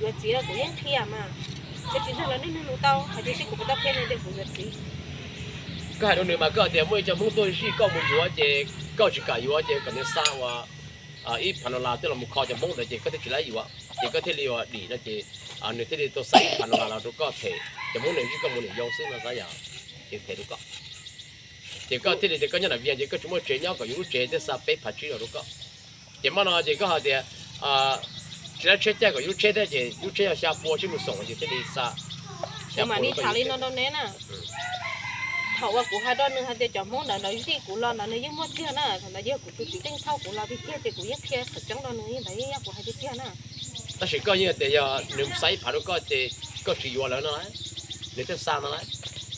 Yuav txiv los kuv yeej qhia mas, koj tsis nrog los nej nug tau hais tias seb kuv puas tau qhia nws tias kuv yuav txiv. Koj hais rau nws mas koj tias muaj ib co Hmoob tuaj zij koj mus yuav ces koj tsis kam yuav ces kom nws xa ua ib phav dollar twb los mus kho cov Hmoob ntawd ces koj thiaj tsis laib yuav ces koj thiaj li ua dim no ces nws thiaj li tau xa ib phav dollar los rau koj them cov Hmoob ntawd zij koj mus niam yau xwb no xav yog, ces them rau koj. Ces koj thiaj li tias koj nyob nram Vias ces koj tsis muaj tsev nyob kom yus lub tsev thiaj xa peb phav tsib los rau koj. Ces maj no ces koj hais tias tsis laib tsheb caij kom yus lub tsheb thiab ces yus lub tsheb yog xya pua tsib mus xoom ces thiaj li xa. Kuv mam li tham li no rau neb na. Thaum uas kuv hais rau nws hais tias cov Hmoob ntawd nws zij kuv los ntawd nws yeej muaj tiag na, thaum ntawd yog kuv tus txiv tseem thauj kuv los tiag tiag ces kuv yeej qhia tseeb rau nws li ntawd yeej yog kuv hais tiag tiag na. Tab sis koj yeej tias yog nws xa ib phav rau koj ces koj tsis yuav lawv no, nws thiaj xa no lauj.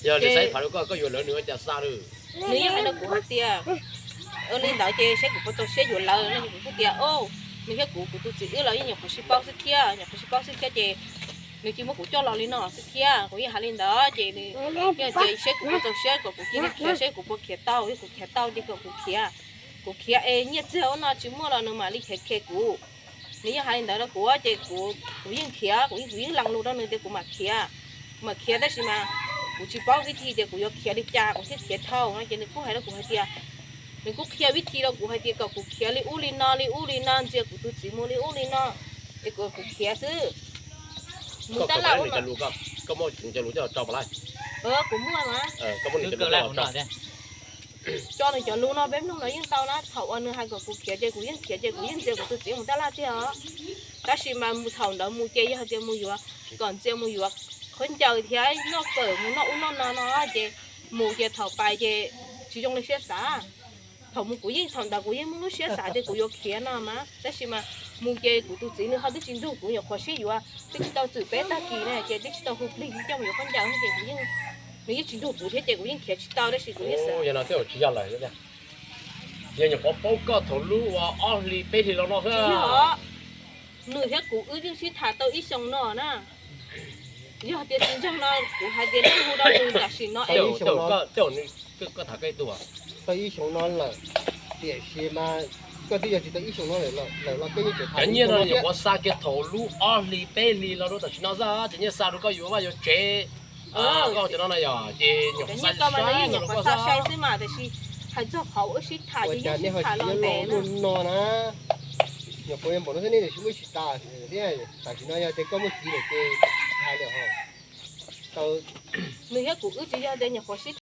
Yog nws xa ib phav rau koj, koj yuav lawv nws ua cas xa lawm? Nws yeej hais rau kuv hais tias ua li ntawd ces seb kuv puas txaus siab yuav lawv no ces kuv kuj tias o, nws thiab kuv, kuv tus txiv wb los yeej nyuam qhuav sib paub xwb thiab, nyuam qhuav sib paub xwb thiab ces nws cia muab kuv coj los li no xwb thiab. Kuv yeej hais li ntawd ces nws yeej tias seb kuv puas txaus siab kom kuv cia li khiav seb kuv puas khiav tau, yog kuv khiav tau ces kom kuv khiav, kuv khiav es nyiaj txiag ub no tsis muaj los nws mam li khiav khe kuv. Nws yeej hais li ntawd rau kuv ces kuv, kuv yeej khiav, kuv yeej, kuv yeej lees lus rau nws tias kuv mam khiav, kuv mam khiav tab sis mas kuv tsis paub vib thi tias kuv yuav khiav li cas kuv thiaj khiav dhau no ces nws kuj hais rau kuv hais tias, nws kuj qhia vib thi rau kuv hais tias kom kuv khiav li ub li no li ub li no, ntxias kuv tus txiv mus li ub li no, es kom kuv khiav xwb. Mus tab laj ua mas. Koj muaj cov lus coj los tso pam laj? Kuv muaj mas. Koj muaj nws cov lus coj los tso. Tso nws cov lus no peb mloog no yeej tau na, thaum uas nws hais kom kuv khiav ces kuv yeej khiav ces kuv yeej ntxias kuv tus txiv mus tab laj tiag os. Tab sis mas thaum ntawd mus ces yog hais tias mus yuav, kom ntxias mus yuav khaub ncaws thiab noj fawm mus noj ub noj no no ces mus ces thaum pais ces tsis zoo li siab xav. Thaum mus kuv yeej, thaum ntawd kuv yeej muaj lub siab xav tias kuv yuav khiav no mas, tab sis mas mus ces kuv tus txiv nws ho twb tsis nrug kuv, nyuam qhuav sib yuav twb tsis tau txwm peb tag kis na ces twb tsis tau hu plig coj mus yuav khaub ncaws ces kuv yeej, nws yeej tsis nrug kuv thiab ces kuv yeej khiav tsis tau tab sis kuv yeej xav. Yog no twb tsis yog lawm, yog nyuam qhuav paub koj thaum lub uas ob hlis peb hlis los no xwb. Nws thiab kuv wb yeej sib tham tau ib xyoos no na. Yog tias tsis nrog no kuv hais tias nej hu rau nws tam sim no es. Koj tham koj ib tug tau ib xyoos no lawm, tiam sis mas koj twb yog tsis tau ib xyoos no lawm los koj yeej cov nyiaj no nyuam qhuav xa kiag thaum lub ob hlis peb hlis los rau tam sim no xwb, cov nyiaj xa rau koj yuav vaj yuav tsev, koj cov no na yog ces nyuam qhuav xa sai xwb mas tiam sis hais txog qhov wb sib tham ces yeej sib tham los ntev no na. Nyuam qhuav npaum no xwb nej tsis muaj tsis tas thiab, tam sim no yog tias koj muaj txiv lawm ces hais lawm ho. Nws thiab kuv wb tsis yog tias nyuam qhuav sib